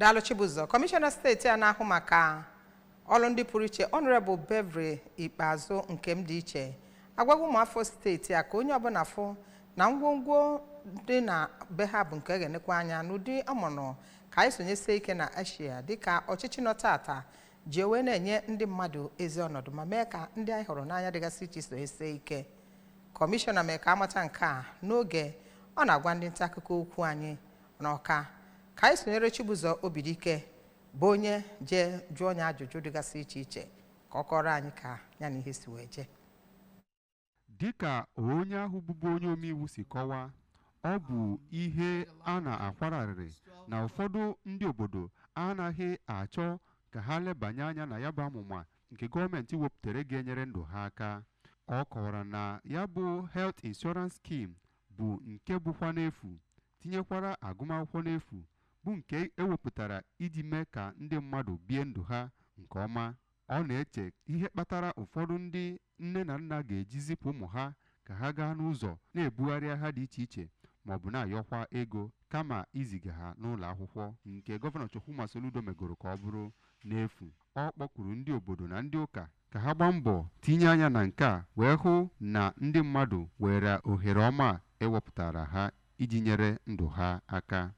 Daalụ, Chibụzọ. Kọmishọna steeti a na-ahụ maka ọrụ ndị pụrụ iche, Honorable Beverly Ikpeazụ nke m dị iche, agwaghị ụmụafọ steeti a ka onye ọbụla fụ na ngwongwo dị na be ha bụ nke a ga-enekwa anya n'ụdị amụrụ ka anyị sonyesie ike na Asia, dịka ọchịchị nọ tata ji wee na-enye ndị mmadụ ezi ọnọdụ ma mee ka ndị anyị hụrụ n'anya dịgasị iche sonyesie ike. Kọmishọna mere ka amata nke a n'oge ọ na-agwa ndị nta akụkọ okwu anyị n'Ọka. Ka anyị sonyere Chibụzọ Obidike, bụ onye jee jụọ onye ajụjụ dịgasị iche iche, ka ọ kọrọ anyị ka ya na ihe si wee jee. Dịka onye ahụ bụbu onye omeiwu si kọwaa, ọ bụ ihe a na-akwararịrị na ụfọdụ ndị obodo anaghị achọ ka ha lebanye anya na ya bụ amụma nke gọọmenti wepụtara ga-enyere ndụ ha aka. Ọ kọwara na ya bụ Health Insurance Scheme bụ nke bụkwa n'efu, tinyekwara agụmakwụkwọ n'efu, bụ nke ewepụtara iji mee ka ndị mmadụ bie ndụ ha nke ọma. Ọ na-eche ihe kpatara ụfọdụ ndị nne na nna ga-eji zipụ ụmụ ha ka ha gaa n'ụzọ na-ebugharị ahịa dị iche iche ma ọ bụ na-ayọkwa ego, kama iziga ha n'ụlọ akwụkwọ nke Gọvanọ Chukwuma Soludo megoro ka ọ bụrụ n'efu. Ọ kpọkuru ndị obodo na ndị ụka ka ha gbaa mbọ tinye anya na nke a wee hụ na ndị mmadụ were ohere ọma a ewepụtara ha iji nyere ndụ ha aka.